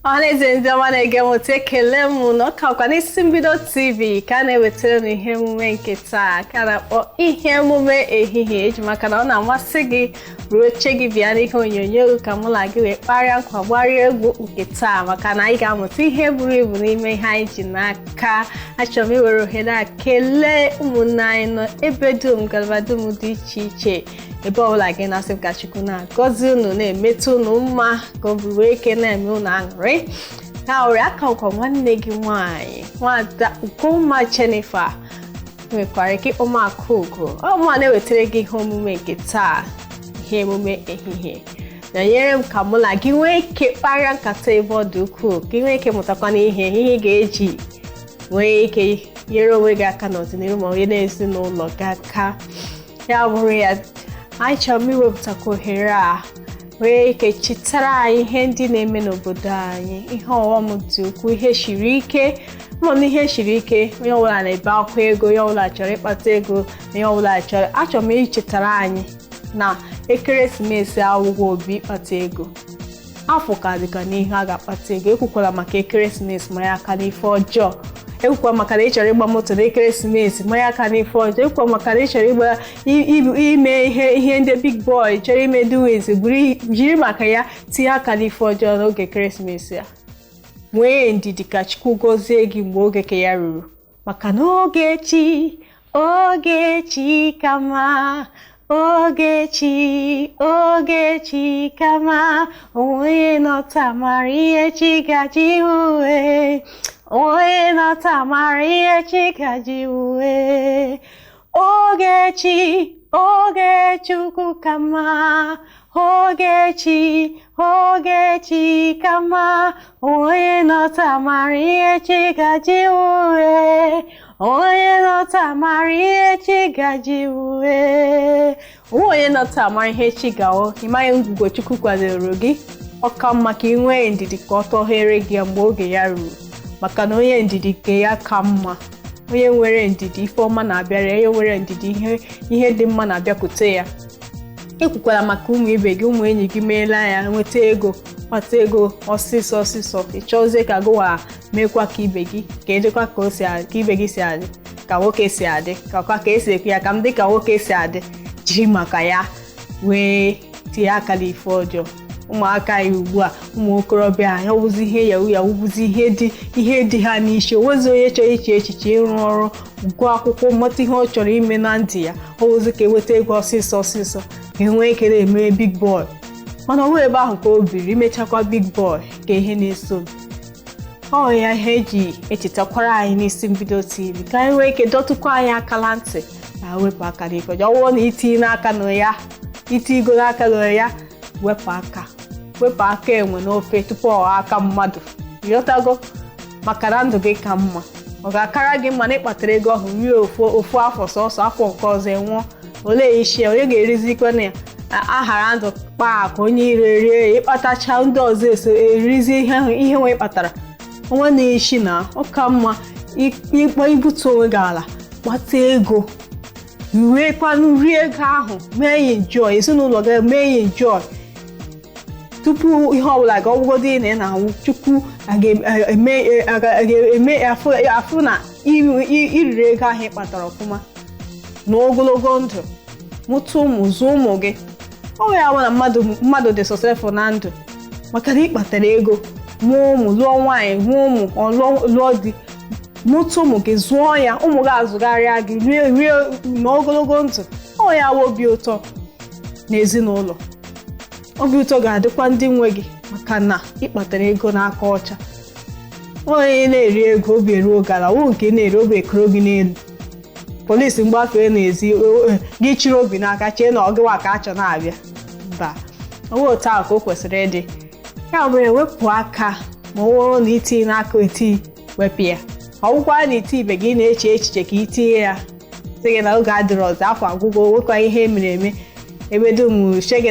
Ọhaneze ndị ọma na-ege m ntị, ekele m na ọ kakwa n'Isi Mbido TV ka a na-ewetara unu ihe emume nke taa ka a na-akpọ ihe emume ehihie. Eji maka na ọ na-amasị gị ruo oche gị bịa n'ihe onyonyo ka mụ na gị wee kparịa nkwa, gbarịa egwu nke taa, maka na anyị ga-amụta ihe buru ibu n'ime ihe anyị ji n'aka. Achọrọ m iwere ohere a kelee ụmụnne anyị nọ ebe dum, ngalaba dum dị iche iche, ebe ọbụla gị na-asị m ka Chukwu na-agọzi unu, na-emetụ unu mma, ka obi wee ike na-eme unu aṅụrị. Na ọrịa aka nkwa nwanne gị nwaanyị, Nwada Ugomma Jennifer, nwekwara ike ịkpọ m Akaugo. Ọ mụnwa na-ewetara gị ihe omume nke taa, ihe emume ehihie. Nọnyere m ka mụ na gị nwee ike kparịa nkata ebe ọ dị ukwuu, ka ị nwee ike mụtakwana ihe ị ga-eji nwee ike nyere onwe gị aka n'ọdịnihu ma onye na ezinụlọ gị aka. Ya bụrụ ya, anyị chọrọ m iwepụtakwa ohere a nwee ike chetara anyị ihe ndị na-eme n'obodo anyị. Ihe ọghọm dị ukwuu, ihe siri ike. Ma na ihe siri ike, onye ọbụla na-ebe akwa ego, onye ọbụla chọrọ ịkpata ego, onye ọbụla chọrọ. Achọrọ m ichetara anyị na ekeresimesi awụghị obi ịkpata ego. Afọ ka dịka n'ihu a ga-akpata ego. Ekwukwala maka ekeresimesi manye aka n'ife ọjọọ. Ekwukwa maka na ị chọrọ ịgba moto na ekeresimesi manye aka n'ife ọjọọ. Ekwukwa maka na ị chọrọ ịgba ime ihe ndị big boy chọrọ ime, doings, jiri maka ya tinye aka n'ife ọjọọ n'oge ekeresimesi a. Nwee ndidi ka Chukwu gọzie gị mgbe oge ke ya ruru, maka na oge chi, oge chi ka mma, oge chi, oge chi ka mma. Onye nọta mara ihe chi gaji uwe, onye nọta mara ihe chi gaji uwe. Oge chi, oge Chukwu ka mma, oge chi, oge chi ka mma. Onye nọta mara ihe chi gaji uwe, onye nọta mara ihe chi gaji uwe. Onye nọta mara ihe chi gawo. Ịmaghị ngwugwo Chukwu kwadoro gị. Ọ ka mma ka ị nwee ndidi ka ọ tọghere gị mgbe oge ya ruru, maka na onye ndidi nke ya ka mma. Onye nwere ndidi, ife ọma na-abịara ya. Onye nwere ndidi, ihe dị mma na-abịakwute ya. Ekwukwala maka ụmụ ibe gị, ụmụ enyi gị meela ya, nweta ego, kpata ego ọsịsọ ọsịsọ, ị chọzie ka gụwa meekwa ka ibe gị, ka edekwa ka o si ka ibe gị si adị, ka nwoke si adị, ka kwa ka esi ekwu ya, ka m dị ka nwoke si adị, jiri maka ya wee tinye aka n'ife ọjọọ. Ụmụaka anyị ugbu a, ụmụ okorobịa anyị, ọwụzi ihe yahoo yahoo bụzi ihe dị ha n'isi. Onwezi onye chọrọ iche echiche ịrụ ọrụ, gụọ akwụkwọ, mụta ihe ọ chọrọ ime na ndụ ya. Ọwụzi ka enweta ego ọsịsọ ọsịsọ, ka enwee ike na-eme big boy. Mana ọnwa ebe ahụ ka o biri imechakwa big boy ka ihe na-eso ọ ya. Ihe eji echetakwara anyị n'Isi Mbido TV ka anyị nwee ike dọtụkwa anyị aka na ntị na wepụ aka n'ife ọjọọ. Ọ bụrụ na itinye n'aka na ya, itigo n'aka na ya, wepụ aka, wepụ aka enwe n'ofe tupu ọ aka mmadụ. Ịghọtago? Maka na ndụ gị ka mma. Ọ ga-akara gị mma na ịkpatara ego ahụ rie ofu ofu afọ sọsọ, afọ nke ọzọ enwụọ. Olee isi ya? Onye ga-erizikwa na ya? Aghara ndụ kpaa akụ, onye ire rie ya. Ịkpatacha, ndị ọzọ eso erizi ihe ahụ, ihe nwe kpatara onwe na-eshi na ọ ka mma ịkpọ ibutu onwe gị ala, kpata ego, riekwanụ, rie ego ahụ, mee ya enjoy, ezinụlọ gị mee ya enjoy tupu ihe ọbụla ga ọgwụgodi na ị na-anwụ. Chukwu ga-eme afụ na iriri ego ahụ ị kpatara ọfụma na ogologo ndụ, mụta ụmụ, zụọ ụmụ gị. Ọ ya bụ na mmadụ dị successful na ndụ, maka na ị kpatara ego, mụọ ụmụ, lụọ nwaanyị, mụọ ụmụ, ọ lụọ di, mụta ụmụ gị, zụọ ya, ụmụ gị azụgharịa gị, rie rie n'ogologo ndụ. Ọ ya wụ obi ụtọ n'ezinụlọ. Obi ụtọ ga-adịkwa ndị nwe gị, maka na ị kpatara ego n'aka ọcha. Onye na-eri ego, obi eruo gara wụ nke na-eri, obi ekoro gị n'elu. Polisi mgbafee n'ezi gị, chịrị obi n'aka, chee na ọ gịwa ka achọ na-abịa mba. Ọwụ otu ahụ ka o kwesịrị ịdị. Ya bụrụ, ewepụ aka ma ọ bụrụ na itinye n'aka eti, wepụ ya. Ọ bụkwa na iti ibe gị na-eche echiche ka itinye ya, sị gị na oge adịrọ ọzọ, afọ agwụgo, nwekwa ihe emere eme ebe dum shege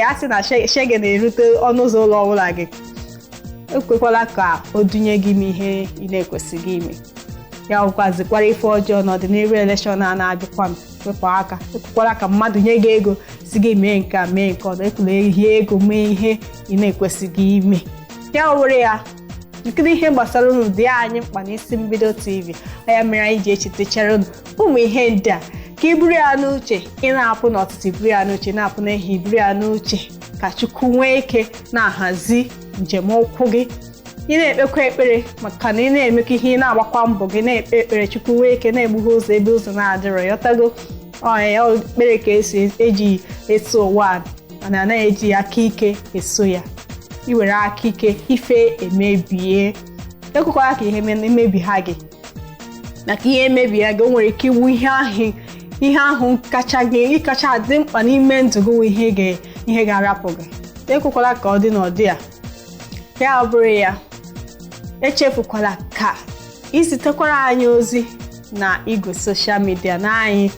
a sị na shege na-erute ọnụ ụzọ ụlọ ọbụla gị. Ekwekwala ka o dunye gị ime ihe ị na-ekwesịghị ime. Ya bụkwazikwara ife ọjọọ n'ọdịnihu. Election a na-abịakwa, wepụ aka. Ekwekwala ka mmadụ nye gị ego si gị mee nke a, mee nke ọzọ. Ekwula ihe ego mee ihe ị na-ekwesịghị ime. Ya wụrụ ya, nkiri ihe gbasara unu dị anyị mkpa n'Isi Mbido TV. Ya mere anyị ji echetachara unu ụmụ ihe ndị a ka i buru ya n'uche. Ị na-apụ n'ụtụtụ, buru ya n'uche; na-apụ n'ehihie, buru ya n'uche, ka Chukwu nwee ike na-ahazi njem ụkwụ gị. Ị na-ekpekwa ekpere, maka na ị na-emekwa ihe, ị na-agbakwa mbọ gị, na-ekpe ekpere, Chukwu nwee ike na-egbughe ụzọ ebe ụzọ na-adịrọ. Yọtago ọya? Ekpere ka esi eji eso ụwa, mana anaghị eji aka ike eso ya. Iwere aka ike, ife emebie. Ekwekwara ka ihe emebi ha gị, maka ihe emebi ya gị, o nwere ike iwu ihe ahụ kacha gị, ịkacha dị mkpa n'ime ndụ gị, ihe ihe ga-arapụ gị. Ekwekwala ka ọ dị n'ọdị a. Ya bụrụ ya, echefukwala ka izitekwara anyị ozi na igwe social media na anyị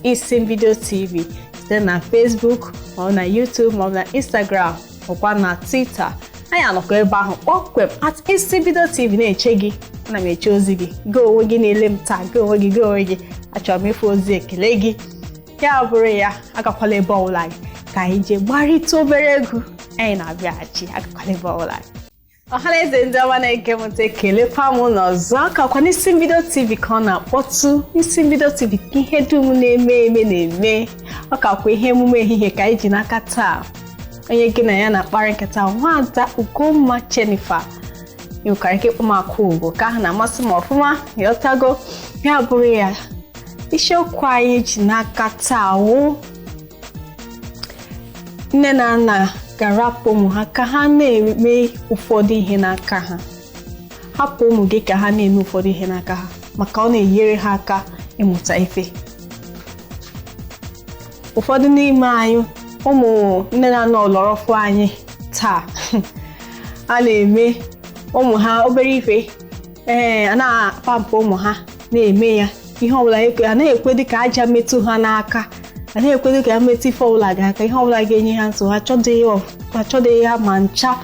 @IsimbidoTV, site na Facebook, maọbụ na YouTube, maọbụ na Instagram, ọkwa na Twitter. Anyị anọkọ ebe ahụ kpọmkwem @IsimbidoTV na-eche gị. Ana m eche ozi gị, gị onwe gị na-ele m taa, gị onwe gị, gị onwe gị. Achọrọ m ịfụ ozi ekele gị. Ya bụrụ ya, agakwala ebe ọbụla gị, ka anyị jee gbarịta obere egwu, anyị na-abịaghachi. Agakwala ebe ọbụla gị. Ọhaneze ndị ọma na-ege m ntị, ekelekwa m n'ọzọ. Kakwa n'Isi Mbido TV ka ọ na-akpọtụ. N'Isi Mbido TV ka ihe dum na-eme eme na-eme. Ọ kakwa ihe emume ehihie ka anyị ji n'aka taa. Onye gị na ya na-akparị nkata, Nwaada Ugomma Jennifer. Ị nwekwara ike ịkpọ m Akwa Ugo, ka ahụ na-amasị m ọfụma. Ịghọtago? Ya bụrụ ya, isiokwu anyị ji n'aka taa wụ nne na nna ga-arapụ ụmụ ha ka ha na-eme ụfọdụ ihe n'aka ha. Hapụ ụmụ gị ka ha na-eme ụfọdụ ihe n'aka ha, maka ọ na-enyere ha aka ịmụta ife. Ụfọdụ n'ime anyị, ụmụ nne na nna ọlọrọfụ anyị taa, a na-eme ụmụ ha obere ife, ee, a na-apampụ ụmụ ha na-eme ya ihe ọbụla. A na-ekwe dị ka aja metụ ha n'aka, a na-ekwe dị ka ya metụ ife ọbụla gị aka, ihe ọbụla ga-enye ha nsogbu, achọdịghị ha ma ncha.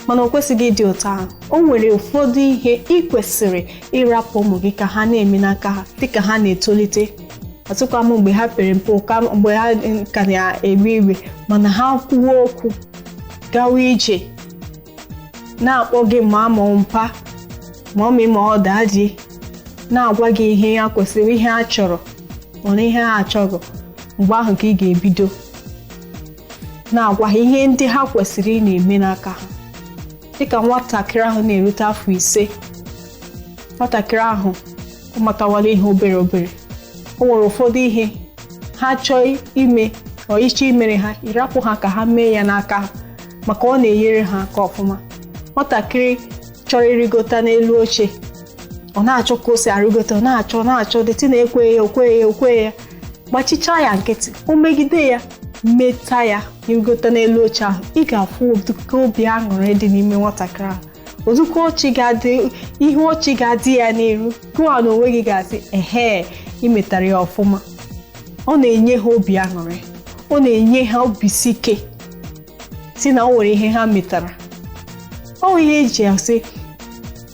Mana o kwesịghị ịdị otu ahụ. O nwere ụfọdụ ihe ị kwesịrị ịrapụ ụmụ gị ka ha na-eme n'aka ha dịka ha na-etolite. Ọtụkwa m mgbe ha pere mpe, ụka mgbe ha ka na-egbe igbe, mana ha kwuo okwu, gawa ije, na-akpọ gị ma mpa, ma ọmị, ma ọ daa di, na-agwa gị ihe ya kwesịrị, ihe ha chọrọ, mana ihe ha achọghị. Mgbe ahụ ka ị ga-ebido na-agwa ha ihe ndị ha kwesịrị ị na-eme n'aka ha. Dịka nwatakịrị ahụ na-erute afọ 5, nwatakịrị ahụ ọ matawala ihe obere obere. O nwere ụfọdụ ihe ha chọọ ime, ọ ịchọ imere ha, ịrapụ ha ka ha mee ya n'aka ha, maka ọ na-enyere ha aka ọfụma. Nwatakịrị chọrọ ịrịgota n'elu oche, ọ na-achọ ka o si arịgota, ọ na-achọ, na-achọ, dịtị na-ekweghị ya, okweghị ya, okweghị ya, gbachichaa ya nkịtị, o megide ya, meta ya ịrịgota n'elu oche ahụ. Ị ga-afụ ụdịka obi aṅụrị dị n'ime nwatakịrị ahụ, ụdịka ọchị ga-adị, ihu ọchị ga-adị ya n'iru. Gụwa na onwe gị ga-asị, "Ehe, ị metara ya ọfụma." Ọ na-enye ha obi aṅụrị, ọ na-enye ha obisi ike si na o nwere ihe ha metara. Ọ bụ ihe eji asị,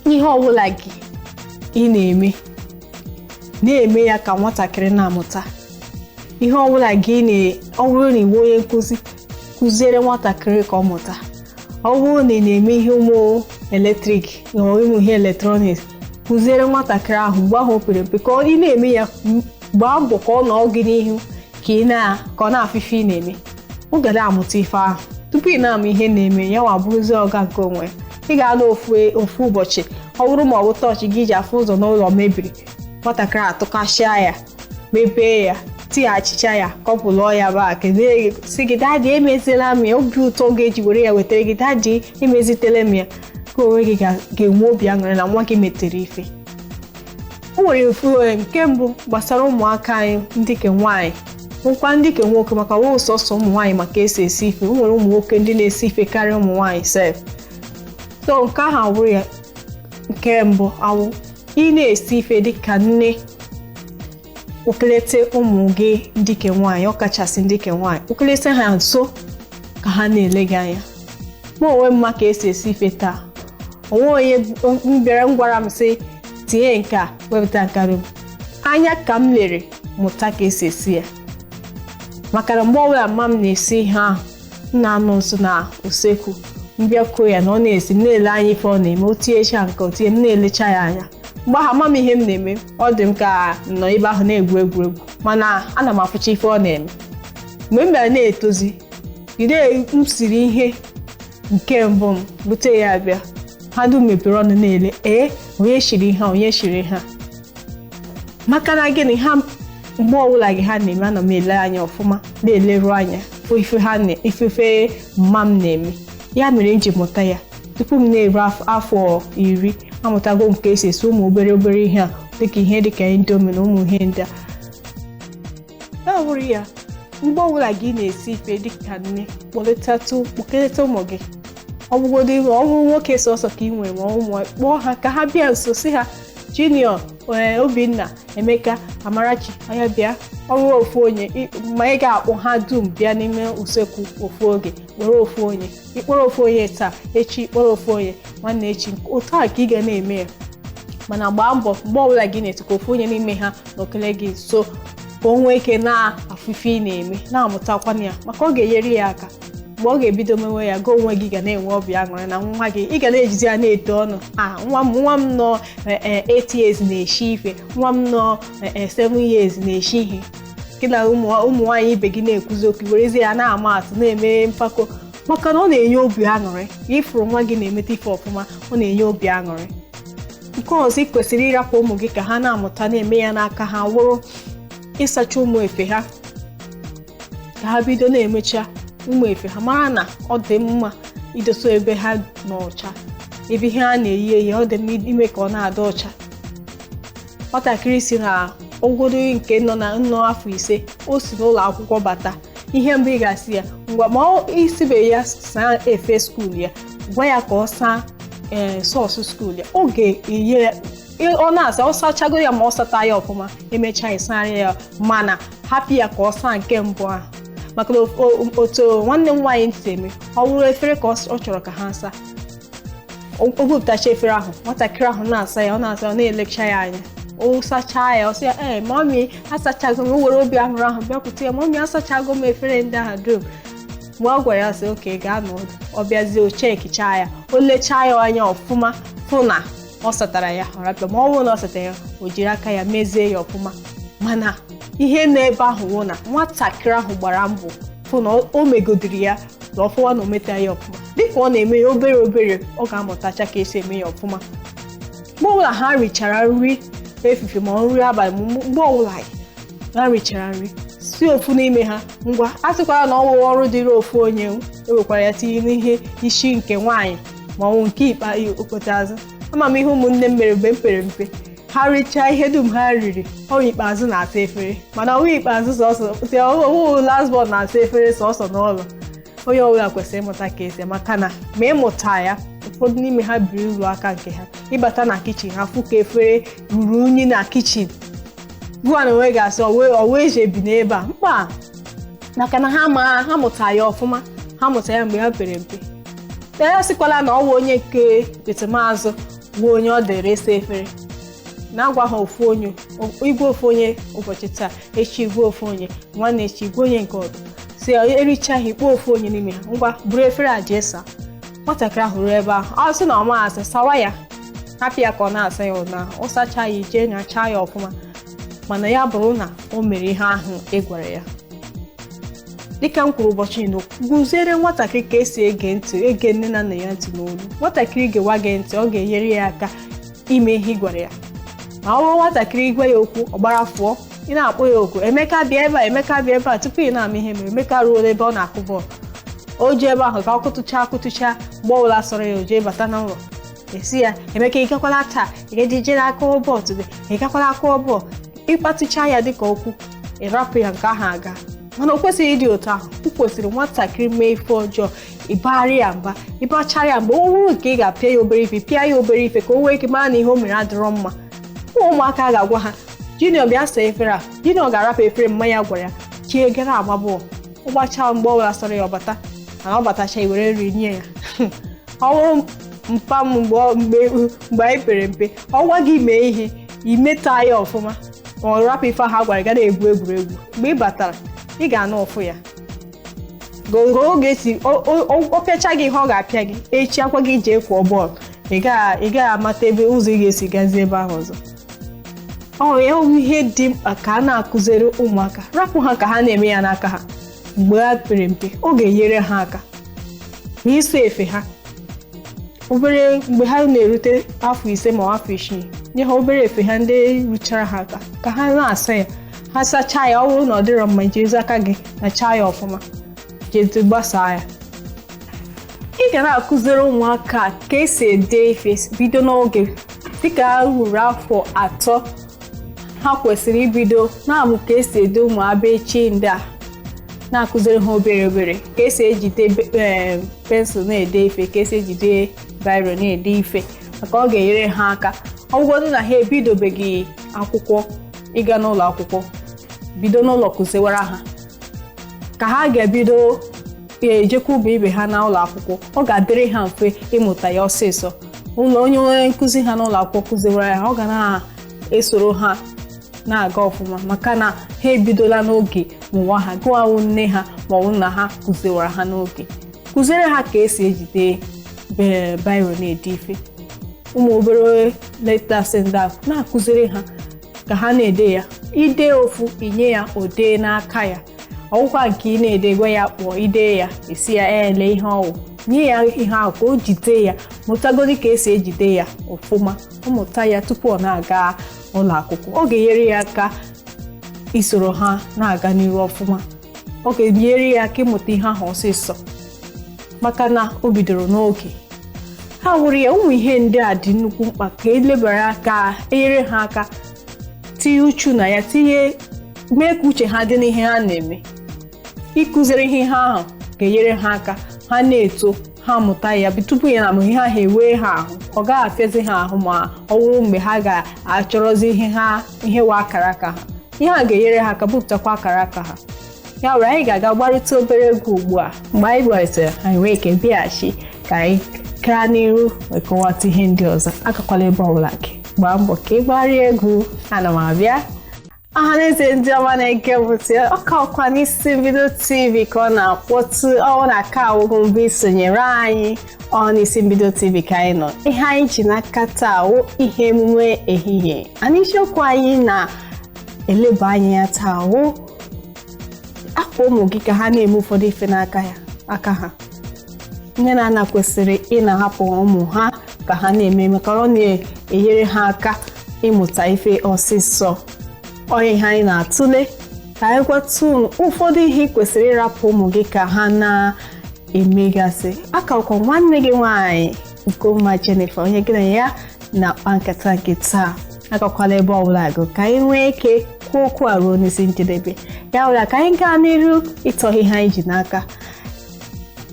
ihe ọbụla gị ị na-eme, na-eme ya ka nwatakịrị na-amụta. Ihe ọbụla gị na, ọ bụrụ na iwu onye nkụzi, kụziere nwatakịrị ka ọ mụta. Ọ bụrụ na ị na-eme ihe ụmụ electric na ụmụ ihe electronics, kụziere nwatakịrị ahụ mgbe ahụ o pere mpe ka ị na-eme ya. Gbaa mbọ ka ọ nọọ gị n'ihu, ka ị na ka ọ na-afụ ife ị na-eme. Ọ ga na-amụta ife ahụ. Tupu ị na-ama ihe na-eme ya, nwa bụrụzie ọga nke onwe. Ị ga-anọ ofu ofu ụbọchị, ọ bụrụ ma ọ bụ tọọchị gị ji afụ ụzọ n'ụlọ mebiri, nwatakịrị atụkasịa ya, mepee ya, tighachicha ya, kọpụlụọ ya bak, si gị, "Daddy, emeziela m ya." Obi ụtọ ga-eji were ya wetara gị, "Daddy, emezitela m ya." Ka onwe gị ga-enwe obi aṅụrị na nwa gị metere ife. O nwere ofu nke mbụ gbasara ụmụaka anyị ndị ke nwaanyị, nwekwa ndị ke nwoke, maka wụ sọsọ ụmụ nwaanyị maka esi esi ife. O nwere ụmụ nwoke ndị na-esi ife karịa ụmụ nwaanyị sef. So nke ahụ awụrụ ya. Nke mbụ awụ, ị na-esi ife dịka nne, kpọkelete ụmụ gị ndị ke nwaanyị, ọkachasị ndị ke nwaanyị, kpọkelete ha nso ka ha na-ele gị anya. Mụ onwe m ma ka esi esi ife taa, onwe onye m bịara m gwara m sị tinye nke a, wepụta nka m anya ka m lere mụta ka esi esi ya, maka na mgbe ọbụla mma m na-esi ihe ahụ, m na-anọ nso na usekwu. M bịakwuo ya na ọ na-esi, m na-ele anya ife ọ na-eme. O tinyecha nke o tinye, m na-elecha ya anya. Mgbe ahụ, ama m ihe m na-eme. Ọ dị m ka m nọ ebe ahụ na-egwu egwuregwu, mana ana m afụcha ife ọ na-eme. Mgbe m bịara na-etozi ide, m siri ihe nke mbụ m bute ya bịa, ha dum mepere ọnụ na-ele, ee, onye shiri ihe a? Onye shiri ihe a? Maka na gịnị? Ha mgbe ọbụla gị ha na-eme, ana m ele anya ọfụma, na-eleru anya fụ ife ha na ifefe mma m na-eme. Ya mere m ji mụta ya tupu m na-eru afọ 10. Amụtago m ka esi esi ụmụ obere obere ihe a, dịka ihe dịka Indomie na ụmụ ihe ndị a. Ya bụrụ ya, mgbe ọbụla gị na-esi ife dịka nne, kpọkọlịta ụmụ gị. Ọ bụgodo ọ bụrụ nwoke sọsọ ka ị nwere, ma ụmụ, kpọọ ha ka ha bịa nso, si ha, "Junior, ee, Obinna, Emeka, Amarachi, onye bịa." Ọrụ ofu onye ma ị ga-akpọ ha dum bịa n'ime usekwu ofu oge, kpọrọ ofu onye. Ịkpọrọ ofu onye taa, echi kpọrọ ofu onye, nwanne echi. Otu a ka ị ga na-eme ya. Mana gbaa mbọ, mgbe ọbụla gị na-etu, ka ofu onye n'ime ha nọkele gị nso, ka o nwee ike na-afụfe ị na-eme, na-amụtakwana ya, maka ọ ga-enyere ya aka mgbe ọ ga-ebido mewe ya. Gị onwe gị ga na-enwe obi aṅụrị na nwa gị, ị ga na-ejizi ya na-eto ọnụ, "A, nwa m, nwa m nọ 8 years na-eshi ife, nwa m nọ 7 years na-eshi ihe." Gị na ụmụ nwaanyị ibe gị na-ekwuzi okwu, werezie ya na-ama atụ, na-eme mpako, maka na ọ na-enye obi aṅụrị. Ịfụrụ nwa gị na-emeta ife ọfụma, ọ na-enye obi aṅụrị. Nke ọzọ ị kwesịrị ịrapụ ụmụ gị ka ha na-amụta na-eme ya n'aka ha wụrụ ịsacha ụmụ efe ha, ka ha bido na-emecha ụmụ efe ha, mara na ọ dị mma idosa ebe ha n'ọcha, ebe ihe ha na-eyi eyi, ọ dị mma ime ka ọ na-adị ọcha. Nwatakịrị si na ogodo nke nọ na nnọọ afọ 5, o si n'ụlọ akwụkwọ bata, ihe mbụ ị ga-asị ya, ngwa, ma ọ isibeghị ya saa efe school ya, gwa ya ka ọ saa ee socks school ya. Ọ ga-enye ya, ọ na-asa, ọ sachago ya, ma ọ sata ya ọfụma, emechaa ịsara ya. Mana hapụ ya ka ọ saa nke mbụ ahụ, maka na otu nwanne m nwaanyị si eme, ọ wụrụ efere ka ọ chọrọ ka ha saa, o bupụtacha efere ahụ, nwatakịrị ahụ na-asa ya, ọ na-asa, ọ na-elecha ya anya. O sachaa ya, ọ sị ya, "Ee, mummy, asachago m." O were obi aṅụrị ahụ bịakwute ya, "Mummy, asachago m efere ndị ahụ dum." Mgbe ọ gwara ya, sị, "Okay, gaa n'ọdụ." Ọ bịazie, o chekichaa ya, o lechaa ya anya ọfụma, fụ na ọ satara ya, ọ rapịa. Ma ọ bụrụ na ọ satara ya, o jiri aka ya mezie ya ọfụma. Mana ihe nọ ebe ahụ wụ na nwatakịrị ahụ gbara mbọ fụ na o megodiri ya na ọfụma, na o meta ya ọfụma. Dịka ọ na-eme ya obere obere, ọ ga-amụtacha ka esi eme ya ọfụma. Mgbe ọbụla ha richara nri efifie ma nri abalị, mgbe ọbụla ha richara nri, si ofu n'ime ha, "Ngwa." A sịkwara na ọ wụ ọrụ dịrị ofu onye, ewekwara ya tinye n'ihe isi nke nwaanyị ma ọ bụ nke ikpeazụ. Ama m ihe ụmụnne m mere mgbe m pere mpe. Ha richaa ihe dum ha riri, ọnwa ikpeazụ na-asa efere. Mana ọnwa ikpeazụ sọsọ ọwụ last born na-asa efere sọsọ n'ụlọ. Onye ọbụla kwesịrị ịmụta ka esi, maka na ma ịmụta ya, ụfọdụ n'ime ha biri ụlọ aka nke ha, ịbata na kitchen ha, fụ ka efere ruru unyi na kitchen gụwa na onwe ga-asị, "Ọwa eji ebi n'ebe a mkpa?" Maka na ha ma ha mụta ya ọfụma, ha mụta ya mgbe ha pere mpe. Ya sịkwala na ọ wụ onye nke etemazụ bụ onye ọ dịrị ịsa efere, na-agwa ha ofu onye, igwe ofu onye ụbọchị taa, echi igwe ofu onye, nwanne echi igwe onye nke ọzọ. Si erichaghị, ikpo ofu onye n'ime ha, "Ngwa, buru efere a jee saa." Nwatakịrị ahụ ruo ebe ahụ, ọ sị na ọ ma asa, sawa ya, hapụ ya ka ọ na-asa ya ụna. Ọ sachaa ya, ijee nyachaa ya ọfụma. Mana ya bụrụ na o mere ihe ahụ ị gwara ya, dịka m kwuru ụbọchị nọ, guziere nwatakịrị ka esi ege ntị, ege nne na nna ya ntị n'olu. Nwatakịrị gewa gị ntị, ọ ga-enyere ya aka ime ihe ị gwara ya. Ma ọ bụrụ nwatakịrị gwa ya okwu, ọ gbara fụọ, ị na-akpọ ya oku, "Emeka, bịa ebe a, Emeka, bịa ebe a," tupu ị na-ama ihe mere, Emeka ruo ebe ọ na-akụ bọọlụ. O ji ebe ahụ ka ọ kụtụcha akụtụcha, mgbe ọbụla sọrọ ya, o jee bata n'ụlọ, esi ya, "Emeka, ị gakwala taa? Ị gaje jee n'aka bọọlụ gị? Ị gakwala akụ bọọlụ?" Ịkpatụcha ya dịka okwu, ịrapụ ya, nke ahụ aga. Mana o kwesịghị ịdị otu ahụ. O kwesịrị nwatakịrị mee ife ọjọọ, ịbagharị ya mba, ịbachara ya mba. O wuru nke ị ga-apịa ya obere ife, pịa ya obere ife, ka o nwee ike mara na ihe o mere adịrọ mma. Ụmụaka ga-agwa ha, "Junior, bịa saa efere a." Junior ga-arapụ efere mmanya gwara ya chie, gara agba bọọlụ. Ụgbachaa, mgbe ọbụla sọrọ ya, ọbata. Mana ọ batacha, i were nri nye ya. Ọ bụrụ mpa m, mgbe anyị pere mpe, ọ gwa gị mee ihe, imeta ya ọfụma, ma ọ rapụ ife ahụ a gwara gị, ga na-egwu egwuregwu, mgbe ị batara, ị ga-anụ ụfụ ya. Oge esi ọ pịacha gị ihe ọ ga-apịa gị, echi akwa gị jee kwụọ bọọlụ, ị gaghị amata ebe ụzọ ị ga-esi gazie ebe ahụ ọzọ. Ọ ya bụ ihe dị mkpa ka a na-akụziri ụmụaka, rapụ ha ka ha na-eme ya n'aka ha mgbe ha pere mpe. Ọ ga-enyere ha aka ma ịsụ efe ha obere mgbe ha na-erute afọ 5 ma afọ 6. Nye ha obere efe ha ndị ruchara ha aka ka ha na-asa ya. Ha sachaa ya, ọ bụrụ na ọ dịrọ mma, jirizi aka gị nachaa ya ọfụma, jezi gbasaa ya. Ị ga na-akụziri ụmụaka ka esi ede ife bido n'oge. Dịka ha ruru afọ 3, ha kwesịrị ibido na-amụ ka esi ede ụmụ abechi ndị a, na-akụziri ha obere obere ka esi ejide pensụl na-ede ife, ka esi ejide biro na-ede ife, maka ọ ga-enyere ha aka. Ọ bụgodụ na ha ebidobeghị akwụkwọ, ịga n'ụlọ akwụkwọ, bido n'ụlọ kụziwara ha ka ha ga-ebido ejekwa ụmụ ibe ha n'ụlọ akwụkwọ. Ọ ga-adịrị ha mfe ịmụta ya ọsịsọ. Ụlọ onye onye nkụzi ha n'ụlọ akwụkwọ kụziwara ya, ọ ga na-esoro ha na-aga ọfụma, maka na ha ebidola n'oge mụwa ha. Gụawụ nne ha maọbụ nna ha kụziwara ha n'oge, kụziere ha ka esi ejide biro na-ede ife, ụmụ obere letters ndị a, na-akụziri ha ka ha na-ede ya. Ide ofu, inye ya odee n'aka ya. Ọgwụkwa nke ị na-ede, gwa ya kpọọ ide ya, esi ya ele ihe ọwụ, nye ya ihe ahụ ka o jide ya, mụtagodi ka esi ejide ya ọfụma. Ọ mụta ya tupu ọ na-aga ụlọ akwụkwọ, ọ ga-enyere ya aka isoro ha na-aga n'iru ọfụma. Ọ ga-enyere ya aka ịmụta ihe ahụ ọsịsọ, maka na o bidoro n'oge ha wụrụ ya. Ụmụ ihe ndị a dị nnukwu mkpa ka elebara, ka enyere ha aka tinye uchu na ya, tinye mee ka uche ha dị n'ihe ha na-eme. Ịkụziri ihe ha ahụ ga-enyere ha aka ha na-eto, ha mụta ya tupu ya na ihe ahụ ewee ha ahụ. Ọ gaghị afịazi ha ahụ ma ọ bụrụ mgbe ha ga-achọrọzi ihe ha, ihe wa akara aka ha. Ihe a ga-enyere ha aka bupụtakwa akara aka ha. Ya were, anyị ga-aga gbarịta obere egwu ugbu a. Mgbe anyị gbarịtara, anyị nwee ike bịaghachi ka anyị gaa n'iru wee kọwata ihe ndị ọzọ. Agakwala ebe ọbụla. Gị gbaa mbọ ka ị gbarịa egwu, ana m abịa. Ọhaneze ndị ọma na-ege m ntị, ọka ọkwa n'Isi Mbido TV ka ọ na-akpọtụ. Ọ na-aka awụghị mbụ isonyere anyị, ọ n'Isi Mbido TV ka anyị nọ. Ihe anyị ji n'aka taa wụ ihe emume ehihie anyị. Isiokwu anyị na-eleba anya ya taa wụ akwa ụmụ gị ka ha na-eme ụfọdụ ife n'aka ya aka ha. Nne na nna kwesịrị ị na-ahapụ ụmụ ha ka ha na-eme, maka ọ na-enyere ha aka ịmụta ife ọsịsọ. Ọ ihe anyị na-atụle ka anyị gwata unu ụfọdụ ihe ị kwesịrị ịrapụ ụmụ gị ka ha na-emegasị. Akakwa nwanne gị nwaanyị Ugomma Jennifer, onye gị na ya na-akpa nkata nke taa. Agakwala ebe ọbụla gụ, ka anyị nwee ike kwuo okwu a ruo n'isi njedebe. Ya nwere ka anyị gaa n'iru ịtọ ihe anyị ji n'aka.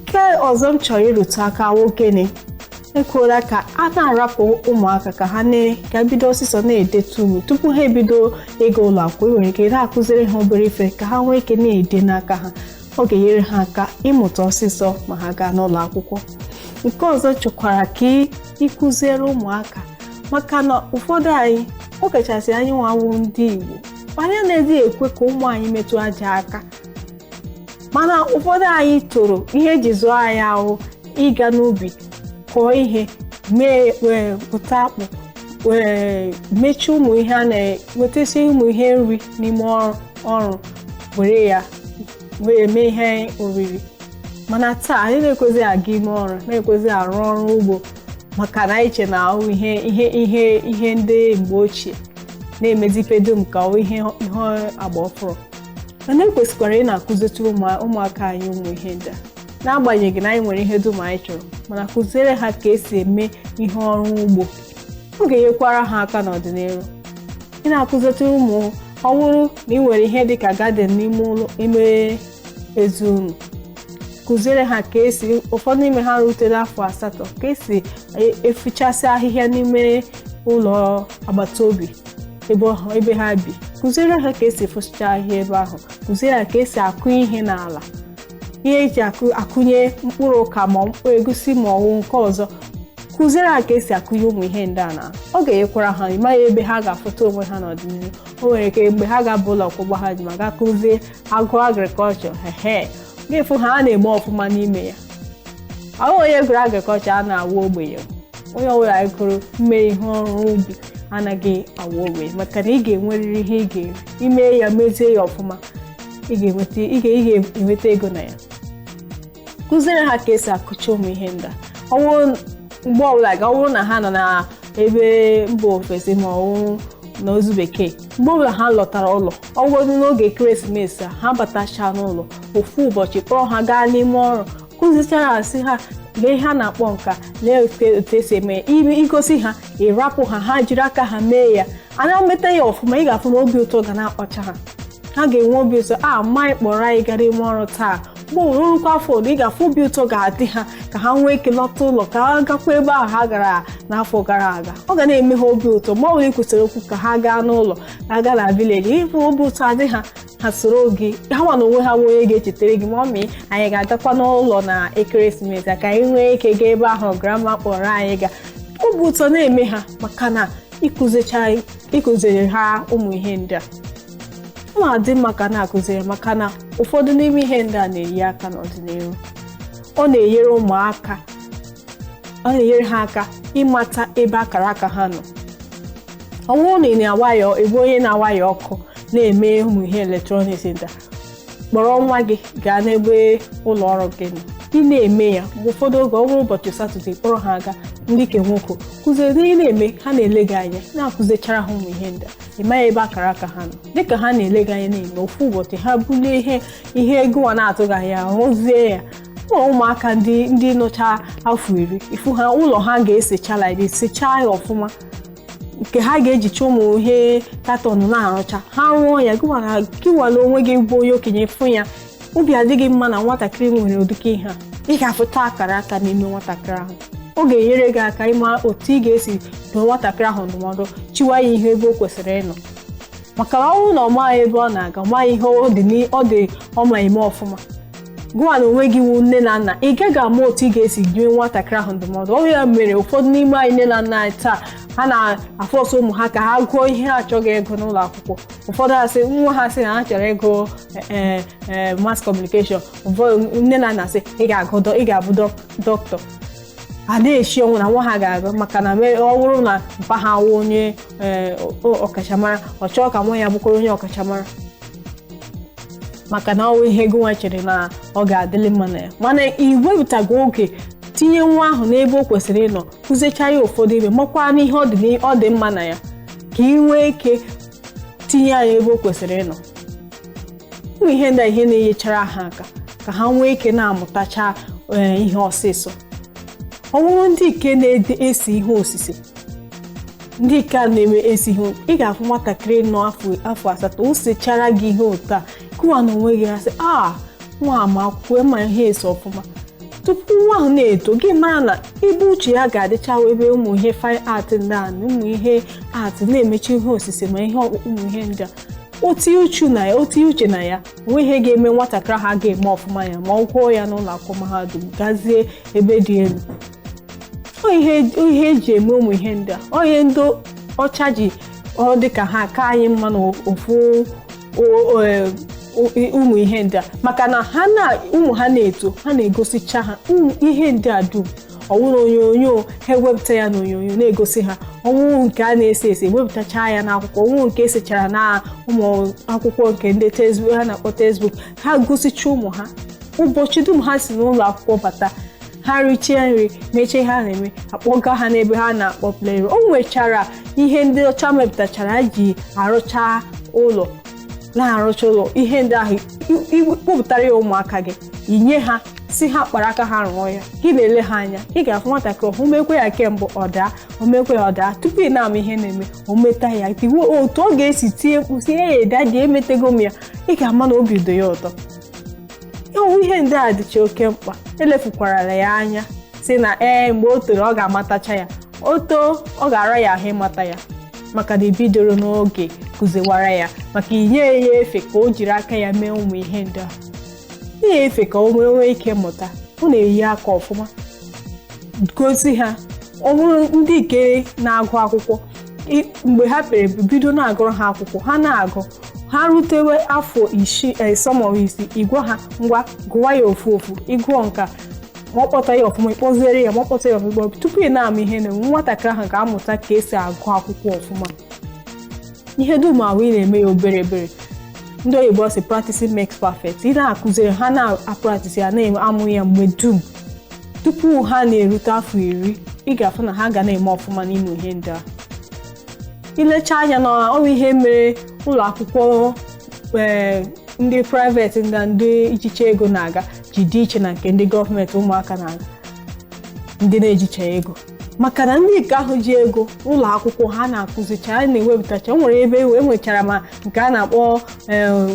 Nke ọzọ m chọrọ ịrụtụ aka, gịnị ekwuola ka a na-arapụ ụmụaka ka ha ka bido ọsịsọ na-edetu unu tupu ha ebido ịga ụlọ akwụkwọ. Ị nwere ike na-akụziri ha obere ife ka ha nwee ike na-ede n'aka ha. Ọ ga-enyere ha aka ịmụta ọsịsọ ma ha gaa n'ụlọ akwụkwọ. Nke ọzọ chọkwara ka ịkụziere ụmụaka, maka na ụfọdụ anyị, ọkachasị anyị nwawu ndị Igbo, anyị anaghị ekwe ka ụmụ anyị metụ aja aka. Mana ụfọdụ anyị toro ihe eji zụọ anyị ahụ ịga n'ubi kọọ ihe, mee wee pụta akpụ, wee mechie ụmụ ihe a na-wetasị, ụmụ ihe nri n'ime ọrụ, were ya wee mee ihe oriri. Mana taa, anyị na-ekwezi aga ime ọrụ, na-ekwezi arụ ọrụ ugbo, maka na anyị che na ahụ ihe ihe ihe ihe ndị mgbe ochie na-emezi ife dum ka ọ ihe ihe agba ọfụrụ. Mana ekwesịkwara ị na-akụzitụ ụmụaka anyị ụmụ ihe ndị a, n'agbanyeghị na anyị nwere ihe dum anyị chọrọ, mana kụziere ha ka esi eme ihe ọrụ ugbo. Ọ ga-enyekwara ha aka n'ọdịnihu. Ị na-akụzitụ ụmụ, ọ bụrụ na ị nwere ihe dịka garden n'ime ụlọ, ime ezi unu, kụziere ha ka esi, ụfọdụ n'ime ha rutere afọ 8, ka esi efichasị ahịhịa n'ime ụlọ agbata obi ebe ha bi. Kụziere ha ka esi efochicha ahịhịa ebe ahụ. Kụziere ha ka esi akụ ihe n'ala, ihe eji akụnye mkpụrụ ụka, ma mkpụrụ egusi ma ọwụ nke ọzọ. Kụziere ha ka esi akụnye ụmụ ihe ndị a na ọ ga-enyekwara ha. Ịmaghị ebe ha ga-afụta onwe ha n'ọdịnihu. O nwere ike mgbe ha ga-aba ụlọ akwụkwọ mahadum ma ga kụzie agụ agriculture, ehe. Ga-efu ha a na-eme ọfụma n'ime ya. Ọ onye gụrụ agrikọlchọ a na-awụ ogbenye. Onye ọbụla gụrụ ime ihe ọrụ ubi anaghị awụ ogbenye, maka na ị ga-enwerịrị ihe ị ga-eri. Ime ya, mezie ya ọfụma, ị ga-enweta ego na ya. Kụziere ha ka esi akụcha ụmụ ihe ndị a. Ọ bụrụ mgbe ọbụla ga ọ bụrụ na ha nọ na ebe mba ofesi ma ọ bụ n'ozu bekee, mgbe ọbụla ha lọtara ụlọ, ọ bụrụ n'oge ekeresimesi a, ha batacha n'ụlọ ofu ụbọchị, kpọrọ ha gaa n'ime ọrụ, kụzichara ha, sị ha lee ihe a na-akpọ nka, lee otu esi eme ime. Igosi ha, ịrapụ ha, ha jiri aka ha mee ya, a na-emeta ya ọfụma, ị ga-afụ na obi ụtọ ga na-akpacha ha. Ha ga-enwe obi ụtọ a mma anyị kpọrọ anyị gara ime ọrụ taa. Mgbe orukwa afọ ole, ị ga-afụ obi ụtọ ga-adị ha ka ha nwee ike lọta ụlọ, ka ha gakwa ebe ahụ ha gara n'afọ gara aga. Ọ ga na-eme ha obi ụtọ mgbe ọ bụla ị kwụsịrị okwu ka ha gaa n'ụlọ, ka ha gaa na village. Ịfụ obi ụtọ adị ha, ha soro gị. Ha nwa na onwe ha bụ onye ga-echetara gị, "Mummy, anyị ga-agakwa n'ụlọ na ekeresimesi a ka anyị nwee ike gaa ebe ahụ grandma kpọrọ anyị gaa." Obi ụtọ na-eme ha maka na ịkụziri ha ụmụ ihe ndị a. Ọ na-adị mma ka na-akụziri, maka na ụfọdụ n'ime ihe ndị a na-eyi aka n'ọdịnihu. Ọ na-enyere ụmụaka, ọ na-enyere ha aka ịmata ebe akara aka ha nọ. Ọ bụrụ na ị na-awaya, ebe onye na-awaya ọkụ na-eme ụmụ ihe electronics ndị a, kpọrọ nwa gị gaa n'ebe ụlọ ọrụ gị nọ, ị na-eme ya. Mgbe ụfọdụ oge, ọ bụrụ ụbọchị Saturday, kpọrọ ha aga. Ndị ke nwoke, kụziere ihe na-eme, ha na-ele gị anya, na-akụzichara ha ụmụ ihe ndị a. Ị maghị ebe akara aka ha nọ. Dịka ha na-ele gị anya na-eme, ofu ụbọchị ha bulie ihe ego a na-atụghị anya, rụzie ya. Ụmụaka ndị nọcha afọ 10, ifu ha ụlọ ha ga-esecha like this, sechaa ya ọfụma, nke ha ga-ejicha ụmụ ihe carton na-arụcha. Ha rụọ ya, gịnwa na onwe gị bụ onye okenye fụ ya, obi adịghị mma na nwatakịrị nwere ụdịka ihe a. Ị ga-afụta akara aka n'ime nwatakịrị ahụ. Ọ ga-enyere gị aka ịma otu ị ga-esi dụọ nwatakịrị ahụ ndụmọdụ, chiwa ya ihe ebe o kwesịrị ịnọ, maka na ọ bụrụ na ọ maghị ebe ọ na-aga, ọ maghị ihe ọ dị ọma eme ọfụma. Gụwa na onwe gị wu nne na nna, ị gaghị ama otu ị ga-esi nye nwatakịrị ahụ ndụmọdụ. Ọ ya mere ụfọdụ n'ime anyị, nne na nna anyị taa, ha na-afọsụ ụmụ ha ka ha gụọ ihe ha achọghị ịgụ n'ụlọ akwụkwọ. Ụfọdụ asị nwa ha sị na ha chọrọ ịgụ ee mass communication, ụfọdụ nne na nna sị, "Ị ga-agụ, ị ga-abụ dọkịta." A na-eshi ọnwụ na nwa ha ga-agụ, maka na ọ bụrụ na mpa ha wụ onye ọkachamara, ọ chọọ ka nwa ya bụkwara onye ọkachamara, maka na ọ bụ ihe gị chere na ọ ga-adịlị mma na ya. Mana ị wepụtago oge tinye nwa ahụ n'ebe o kwesịrị ịnọ, kụzicha ya ụfọdụ ebe, makwa n'ihe ọ dị mma na ya, ka ị nwee ike tinye ya ebe o kwesịrị ịnọ. Ụmụ ihe ndị a, ihe na-enyechara ha aka ka ha nwee ike na-amụtacha ihe ọsịsọ. Ọ bụrụ ndị nke na-ede ese ihe osise, ndị nke a na-eme esi ihe, ị ga-afụ nwatakịrị nọ afọ 8, o sechara gị ihe otu a, kụwa na onwe gị asị, "A nwa ama akwụkwọ ma ihe ese ọfụma." Tupu nwa ahụ na-eto, gị mara na ebe uche ya ga-adịcha ebe ụmụ ihe fine art ndị a na ụmụ ihe art na-emechi ihe osise ma ihe ọkpụkpụ, ụmụ ihe ndị a, o tinye uche na ya, onwe ihe ga-eme nwatakịrị ahụ ga-eme ọfụma ya ma ọ gụọ ya n'ụlọ akwụkwọ mahadum, gazie ebe dị elu. Ọ ihe eji eme ụmụ ihe ndị a, ọ ihe ndị ọcha ji ọ dị ka ha ka anyị mma n'ofu ụmụ ihe ndị a, maka na ha na ụmụ ha na-eto, ha na-egosicha ha ihe ndị a dum. Ọwụrụ onyonyo, ha ewepụta ya n'onyonyo na-egosi ha. Ọwụwụ nke a na-ese ese, ewepụtacha ya n'akwụkwọ. Ọwụwụ nke esechara na ụmụ akwụkwọ nke ndị textbook ha na-akpọ textbook, ha gosicha ụmụ ha. Ụbọchị dum ha si n'ụlọ akwụkwọ bata, ha richie nri, mechie ha na-eme, akpọga ha n'ebe ha na-akpọ playroom. O nwechara ihe ndị ọcha mepụtachara ji arụcha ụlọ, na-arụcha ụlọ. Ihe ndị ahụ, kpụpụtara ya ụmụaka gị, inye ha, si ha kpara aka ha rụọ ya. Gị na-ele ha anya, ị ga-afụ nwatakịrị ọhụ mekwe ya kemgbe ọ daa, o mekwe ya ọ daa. Tupu ị na-ama ihe na-eme, o meta ya tiwe. Otu ọ ga-esi tie mkpu si, "Ee, daddy, emetego m ya," ị ga-ama na obi dị ya ụtọ. Ịhụ ihe ndị a dịcha oke mkpa. Elefukwarala ya anya si na ee, mgbe o toro ọ ga-amatacha ya. O too, ọ ga-ara ya ahụ ịmata ya, maka na ebidoro n'oge kụziwara ya, maka inye ya efe ka o jiri aka ya mee ụmụ ihe ndị a. Nye efe ka o nwee ike mụta, ọ na-eyi aka ọfụma. Gosi ha. Ọ bụrụ ndị nke na-agụ akwụkwọ, mgbe ha pere, bido na-agụrụ ha akwụkwọ, ha na-agụ, Ha rutewe afọ 6 maọbụ 6, ịgwa ha, ngwa, gụwa ya ofu ofu. Ịgụọ nka ma ọ kpọta ya ọfụma, ịkpọziere ya, ma ọ kpọta ya ọfụma. Tupu ị na-ama ihe na nwatakịrị ahụ ga-amụta ka esi agụ akwụkwọ ọfụma. Ihe dum ahụ ị na-eme ya obere obere, ndị oyibo si "Practicing makes perfect." Ị na-akụziri ha, na-apractice ya, na-amụ ya mgbe dum, tupu ha na-erute afọ 10, ị ga-afụ na ha ga na-eme ọfụma n'ịmụ ihe ndị a. Ilecha anya na ọ bụ ihe mere ụlọ akwụkwọ ndị private na ndị ichiche ego na-aga ji dị iche na nke ndị gọọmenti ụmụaka na-aga, ndị na-ejicha ego, maka na ndị nke ahụ ji ego, ụlọ akwụkwọ ha na-akụzicha, a na-ewepụtacha. O nwere ebe enwechara ma nke a na-akpọ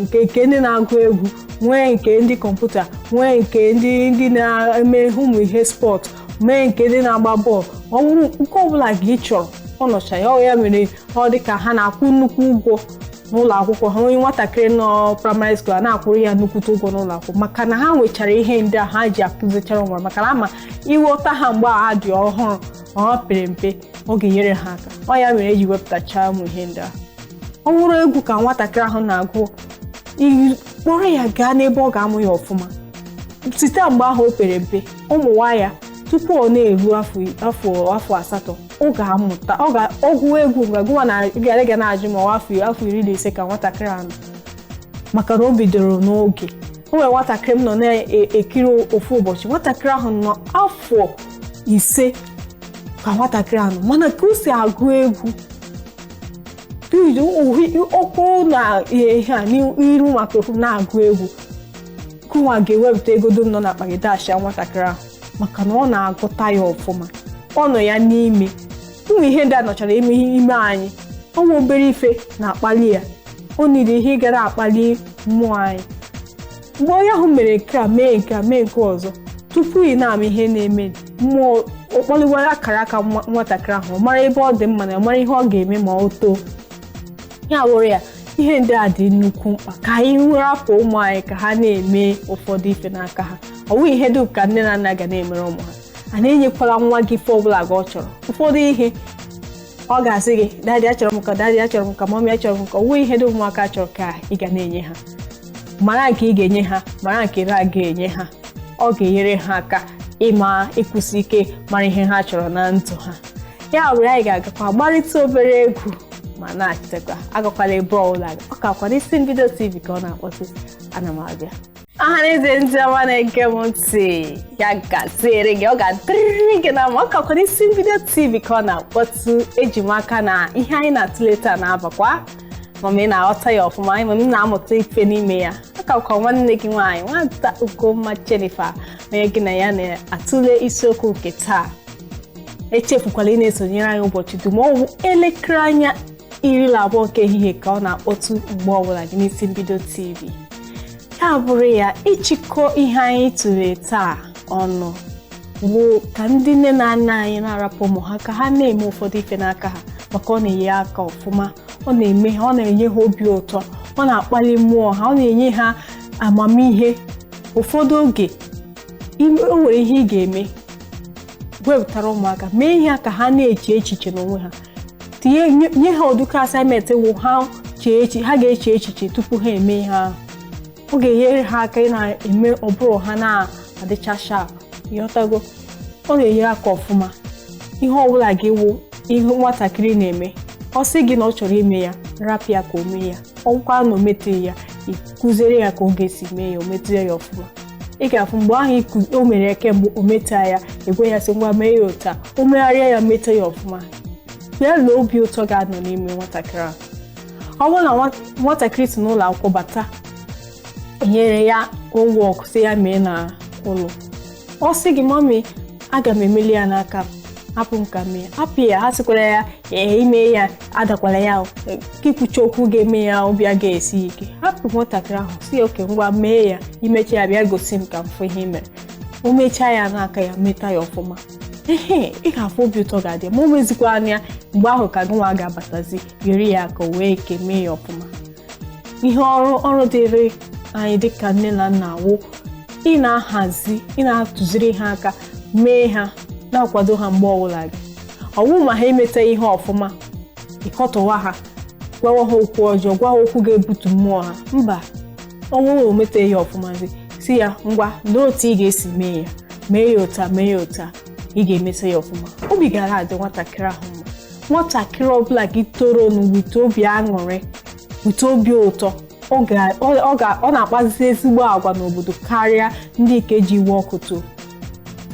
nke ndị na-agụ egwu, nwee nke ndị kọmputa, nwee nke ndị na-eme ụmụ ihe sport, mee nke ndị na-agba bọọlụ. Ọ bụrụ nke ọbụla gị chọrọ, ọ nọcha ya. Ọ ya mere ọ dị ka ha na-akwụ nnukwu ụgwọ n'ụlọ akwụkwọ ha. Onye nwatakịrị nọ primary school, a na-akwụrụ ya nnukwute ụgwọ n'ụlọ akwụkwọ, maka na ha nwechara ihe ndị a ha ji akụzichara ụmụ, maka na ama ịghọta ha mgbe ha dị ọhụrụ, ọ pere mpe, ọ ga-enyere ha aka. Ọ ya mere eji wepụtacha ụmụ ihe ndị a. Ọ bụrụ egwu ka nwatakịrị ahụ na-agụ, kpọrọ ya gaa n'ebe ọ ga-amụ ya ọfụma site mgbe ahụ o pere mpe. Ụmụnwa ya, tupu ọ na-eru afọ 8, ọ ga-amụta ọgwụ egwu. Nga gụwa na ga na-ajụ ma ọ afọ 15 ka nwatakịrị ahụ, maka na o bidoro n'oge. O nwere nwatakịrị m nọ na-ekiri ofu ụbọchị, nwatakịrị ahụ nọ afọ 5 ka nwatakịrị ahụ, mana ka o si agụ egwu ọkụ na ihe a n'iru microphone na-agụ egwu, gụnwa ga-ewepụta ego dum nọ n'akpa gị dashia nwatakịrị ahụ, maka na ọ na-agụta ya ọfụma, ọ nọ ya n'ime. Ụmụ ihe ndị a nọchara ime ime anyị, ọnwa obere ife na-akpali ya. O niri ihe gara akpali mmụọ anyị. Mgbe onye ahụ mere nke a, mee nke a, mee nke ọzọ, tupu ị na-ama ihe na-eme, mmụọ ọkpọliwara akara aka nwatakịrị ahụ. Ọ mara ebe ọ dị mma na ọ mara ihe ọ ga-eme ma ọ too. Ya wụrụ ya, ihe ndị a dị nnukwu mkpa ka anyị rapụ ụmụ anyị ka ha na-eme ụfọdụ ife n'aka ha. Ọ bụghị ihe dum ka nne na nna ga na-emere ụmụ ha. A na-enyekwala nwa gị ife ọbụla gị ọ chọrọ. Ụfọdụ ihe ọ ga-asị gị, "Daddy, achọrọ m ka, daddy, achọrọ m ka, mommy, achọrọ m ka," ọ bụghị ihe dị ụmụaka chọrọ ka ị ga na-enye ha. Mara nke ị ga-enye ha, mara nke ị na-aga enye ha. Ọ ga-enyere ha aka ịma ịkwụsị ike, mara ihe ha chọrọ na ndụ ha. Ya were, anyị ga-agakwa gbarịta obere egwu ma na-achitekwa. Agakwala ebe ọbụla, ọ kakwa n'Isi Mbido TV ka ọ na-akpọtụ. Ana m abịa. Ọhaneze ndị ọma na-ege m ntị, ya gaziere gị, ọ ga-adịrịrị gị na ma. Ọ kakwa n'Isi Mbido TV ka ọ na-akpọtụ. Eji m aka na ihe anyị na-atụle taa na-abakwa ma ị na-aghọta ya ọfụma, ma m na-amụta ife n'ime ya. Ọ kakwa nwanne gị nwaanyị, nwata Ugomma Jennifer, onye gị na ya na-atụle isiokwu nke taa. Echefukwala ị na-esonyere anyị ụbọchị dum. Ọwụ elekere anya 12 nke ehihie ka ọ na-akpọtụ mgbe ọbụla gị n'Isi Mbido TV. Ya bụrụ ya, ịchịkọ ihe anyị tụrụ taa ọnụ bụ ka ndị nne na nna anyị na-arapụ ụmụ ha ka ha na-eme ụfọdụ ife n'aka ha, maka ọ na-enye aka ọfụma, ọ na-eme ha, ọ na-enye ha obi ụtọ, ọ na-akpali mmụọ ha, ọ na-enye ha amamihe. Ụfọdụ oge o nwere ihe ị ga-eme, wepụtara ụmụaka mee ihe ka ha na-eche echiche n'onwe ha. Tinye, nye ha ụdịka assignment wụ ha chee echi, ha ga-eche echiche tupu ha eme ihe ahụ. Ọ ga-enyere ha aka ị na-eme ụbụrụ ha na-adịcha sharp, ịghọtago? Ọ na-enyere aka ọfụma. Ihe ọbụla gị wụ ihe nwatakịrị na-eme, ọ sị gị na ọ chọrọ ime ya, rapụ ya ka o mee ya. Ọgwụkwa na o meteghị ya, ị kụziere ya ka ọ ga-esi mee ya, o metụrụ ya ọfụma. Ị ga-afụ mgbe ahụ o mere kemgbe o meta ya, egwe ya sị, "Ngwa, mee ya otu a." O megharịa ya, meta ya ọfụma, bịa lee obi ụtọ ga-anọ n'ime nwatakịrị ahụ. Ọ bụrụ na nwatakịrị si n'ụlọ akwụkwọ bata, nyere ya homework, sị ya mee na ụlọ, ọ sị gị, "Mommy, aga m emeli ya n'aka m, hapụ m ka mee." Hapụ ya. Ha sịkwara ya ee, ime ya adakwala ya ka ikwuchi okwu ga-eme ya obi a ga-esi ike. Hapụ nwatakịrị ahụ, si, "Okay, ngwa, mee ya. Imecha ya, bịa gosi m ka m fụ ihe ị mere." O mechaa ya n'aka ya, meta ya ọfụma, ehe, ị ga-afụ obi ụtọ ga-adị. Ma o mezikwa anya, mgbe ahụ ka gịnwa ga-abatazi yiri ya ka o wee ike mee ya ọfụma. Ihe ọrụ dịrị anyị dịka nne na nna wụ ị na-ahazi, ị na-atụziri ha aka, mee ha, na-akwado ha mgbe ọbụla gị. Ọwụ ma ha emeta ihe ọfụma, ịkọtụwa ha. Gwawa ha okwu ọjọọ, gwa ha okwu ga-ebutu mmụọ ha. Mba, ọ bụrụ na o meteghị ya ọfụmazi, si ya, "Ngwa, lee otu ị ga-esi mee ya, mee ya otu a, mee ya otu a, ị ga-emeta ya ọfụma." Obi gara adị nwatakịrị ahụ mma. Nwatakịrị ọbụla gị toro wite obi aṅụrị, wite obi ụtọ, ọ na-akpazi ezigbo agwa n'obodo karịa ndị nke ji iwe ọkụ too.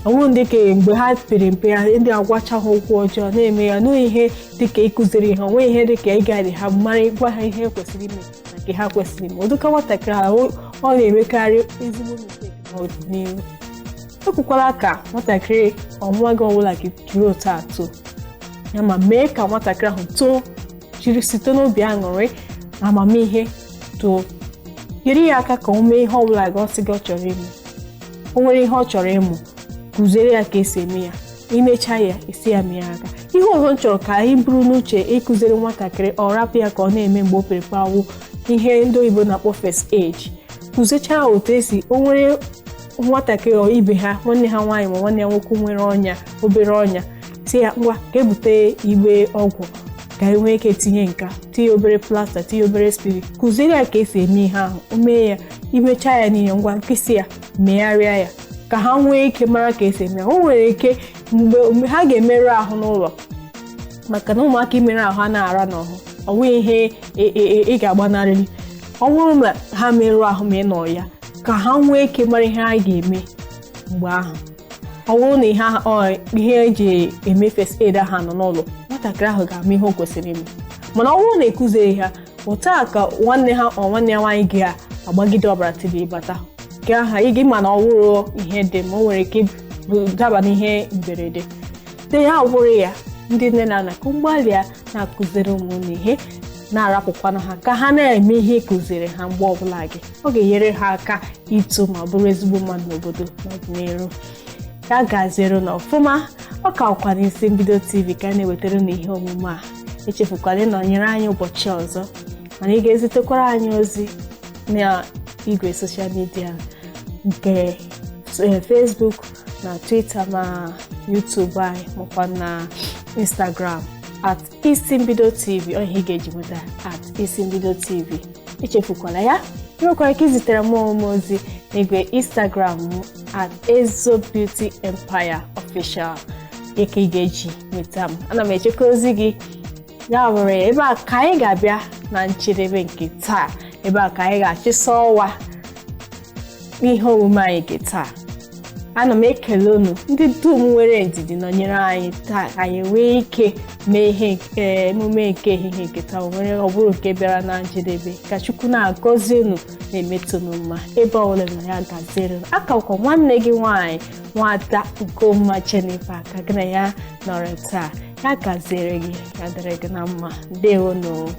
Ọ bụrụ ndị ka mgbe ha pere mpe ha ndị agwacha ha okwu ọjọọ na-eme ya n'oge, ihe dịka ịkụziri ha onwe, ihe dịka ịgadị ha mara, gwa ha ihe kwesịrị ime na nke ha kwesịrị ime, ụdịka nwatakịrị ahụ ọ na-emekarị ezigbo mistake n'ọdịnihu. Ekwukwala ka nwatakịrị ọnwa gị ọbụla gị jiri otu a too ya, ma mee ka nwatakịrị ahụ too jiri site n'obi aṅụrị na amamihe too. Nyere ya aka ka o mee ihe ọbụla gị ọ sị gị ọ chọrọ ime. O nwere ihe ọ chọrọ ịmụ, kụziere ya ka esi eme ya. Imechaa ya, esi ya mee aka. Ihe ọzọ m chọrọ ka anyị buru n'uche ịkụziri nwatakịrị, ọ rapụ ya ka ọ na-eme mgbe o pere mpe, awụ ihe ndị oyibo na-akpọ first aid. Kụzichara otu esi, o nwere nwatakịrị ibe ha, nwanne ha nwaanyị ma nwanne ya nwoke nwere ọnya, obere ọnya, si ya, "Ngwa, ka ebute igbe ọgwụ ka e nwee ike tinye nka, tinye obere plaster, tinye obere spirit." Kụziere ya ka esi eme ihe ahụ, o mee ya, imechaa ya niile, ngwa, nkịsị ya megharịa ya ka ha nwee ike mara ka esi eme ya. O nwere ike mgbe ha ga-emerụ ahụ n'ụlọ, maka na ụmụaka imerụ ahụ ha na-ara n'ọhụ, ọ nweghị ihe ị ga-agbanarịrị. Ọ bụrụ na ha merụọ ahụ ma ị nọ ya, ka ha nwee ike mara ihe ha ga-eme mgbe ahụ. Ọ bụrụ na ihe eji eme first aid ahụ nọ n'ụlọ, nwatakịrị ahụ ga-ama ihe o kwesịrị ime. Mana ọ bụrụ na ekụzighị ha otu a, ka nwanne ha ọ nwanne ya nwaanyị ga-agbagide ọbara tiri bata nke aha ị gị, ma na ọ bụrụ ihe dị ma o nwere ike daba n'ihe mberede te ya wụrụ ya. Ndị nne na nna, ka mgbalịa na-akụziri ụmụ unu ihe, na-arapụkwana ha ka ha na-eme ihe ịkụziri ha mgbe ọbụla gị. Ọ ga-enyere ha aka ito ma bụrụ ezigbo mmadụ n'obodo n'ọdịnihu. Ya gaziere na ọfụma. Ọ ka ọkwa n'Isi Mbido TV ka a na-ewetara na ihe omume a. Echefukwala ịnọnyere anyị ụbọchị ọzọ, mana ị ga-ezitekwara anyị ozi na igwe social media nke Facebook na Twitter ma YouTube anyị, makwa na Instagram @IsiMbidoTV. Ọ ihe ị ga-eji nweta @IsiMbidoTV, echefukwala ya. Ị nwekwara ike izitere m omume ozi n'igwe Instagram m @EzoBeautyEmpireOfficial, ike ị ga-eji nweta m. Ana m echekwa ozi gị. Ya were ebe a ka anyị ga-abịa na njedebe nke taa. Ebe a ka anyị ga-achịsa ọwa n'ihe omume anyị nke taa. Ana m ekele unu ndị dum nwere ndidi nọnyere anyị taa, anyị nwee ike mee ihe emume nke ehihie nke taa nwere ọ bụrụ nke bịara na njedebe. Ka Chukwu na-agọzi unu, na-emetụ unu mma ebe ọbụla na ya gaziere unu. Akakwa nwanne gị nwaanyị, Nwada Ugomma Jennifer, ka gị na ya nọrọ taa. Ya gaziere gị, ya dịrị gị na mma. Ndewonu.